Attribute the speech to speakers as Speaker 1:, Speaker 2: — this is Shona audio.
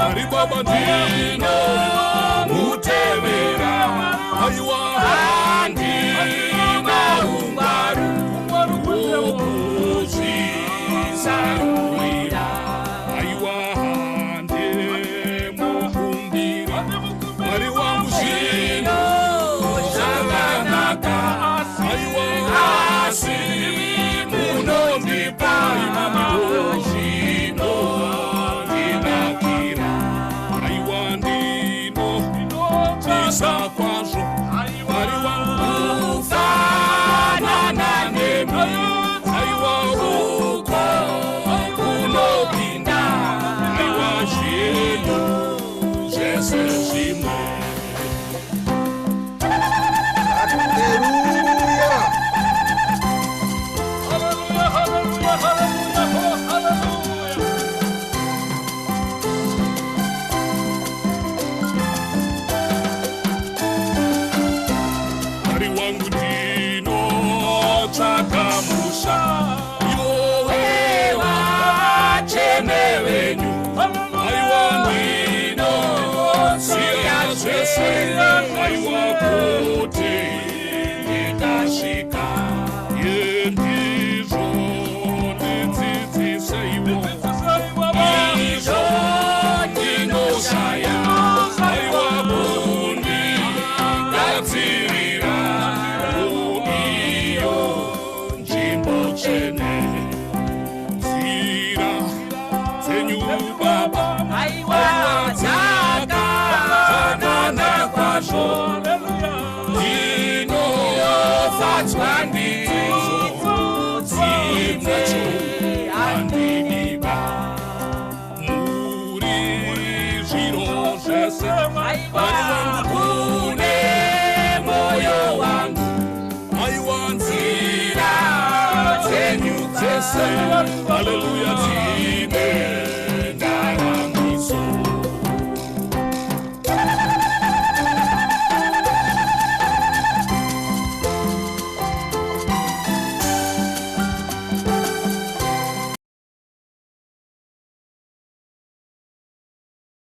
Speaker 1: Mwari Baba ndinomutevera. Aiwa, handina ungwaru hwokuzvisarurira. Aiwa, handimukumbiri. Mwari wangu, zvinhu zvakanaka, aiwa, asi munondipa zvinondinakira. Aiwa, ndinotisa kwazvo, Mwari wangu, kufanana nemi. Aiwa, uko kunopinda, aiwa, zvinhu zvese zvimwe.
Speaker 2: Haleluya!
Speaker 3: Hallelujah, hallelujah, hallelujah, hallelujah.
Speaker 1: Mwari wangu, ndinotsvaka musha iwowe vatsvene venyu. Aiwa, ndinosiya zvese, aiwa, kuti ndikasvika. Yendizvo ndidzidziseiwo izvo ndinoshaya, aiwa, kundigadzirira iyo nzvimbo tsvene. Nzira dzenyu, Baba,
Speaker 4: Aiwa,
Speaker 1: dzakanaka kwazvo, ndinofadzwa ndidzo, dzimwe handidiba. Muri zviro zvese, Mwari wangu, kune moyo wangu. Aiwa, nzira dzenyu dzese, haleluya.